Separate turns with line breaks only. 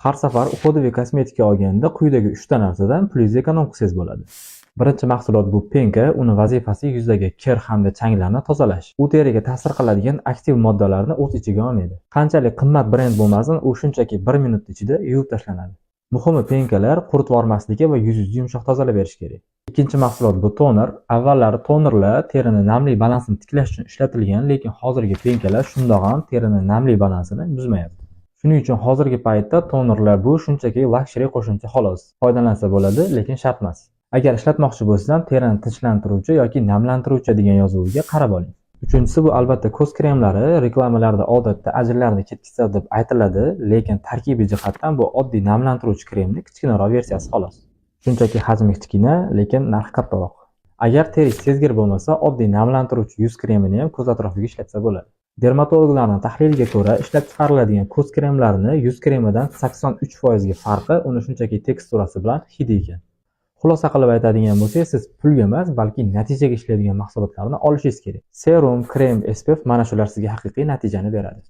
Har safar уходовый kosmetika olganda quyidagi uchta narsadan pulingizni эконом qilsangiz bo'ladi. Birinchi mahsulot bu пенка, uni vazifasi yuzdagi kir hamda changlarni tozalash. U teriga ta'sir qiladigan aktiv moddalarni o'z ichiga olmaydi. Qanchalik qimmat brend bo'lmasin, u shunchaki 1 minut ichida yuvib tashlanadi. Muhimi, пенка lar quritib yubormasligi va yuzingizni yumshoq tozalab berishi kerak. Ikkinchi mahsulot bu toner. Avvallari tonerlar terini namlik balansini tiklash uchun ishlatilgan, lekin hozirgi пенка lar shundoq ham terini namlik balansini buzmayapti. Shuning uchun hozirgi paytda tonerlar bu shunchaki luxury qo'shimcha xolos. Foydalansa bo'ladi, lekin shart emas. Agar ishlatmoqchi bo'lsangiz ham, terini tinchlantiruvchi yoki namlantiruvchi degan yozuviga qarab oling. Uchinchisi bu albatta ko'z kremlari. Reklamalarda odatda ajinlarni ketkizadi deb aytiladi, lekin tarkibiy jihatdan bu oddiy namlantiruvchi kremni kichkinaroq versiyasi xolos. Shunchaki hajmi kichkina, lekin narxi kattaroq. Agar teringiz sezgir bo'lmasa, oddiy namlantiruvchi yuz kremini ham ko'z atrofiga ishlatsa bo'ladi. Dermatologlarning tahliliga ko'ra, ishlab chiqariladigan ko'z kremlarini yuz kremidan 83% ga farqi uni shunchaki teksturasi bilan hidi ekan. Xulosa qilib aytadigan bo'lsak, siz pulga emas, balki natijaga ishlaydigan mahsulotlarni olishingiz kerak. Serum, krem, SPF, mana shular sizga haqiqiy natijani beradi.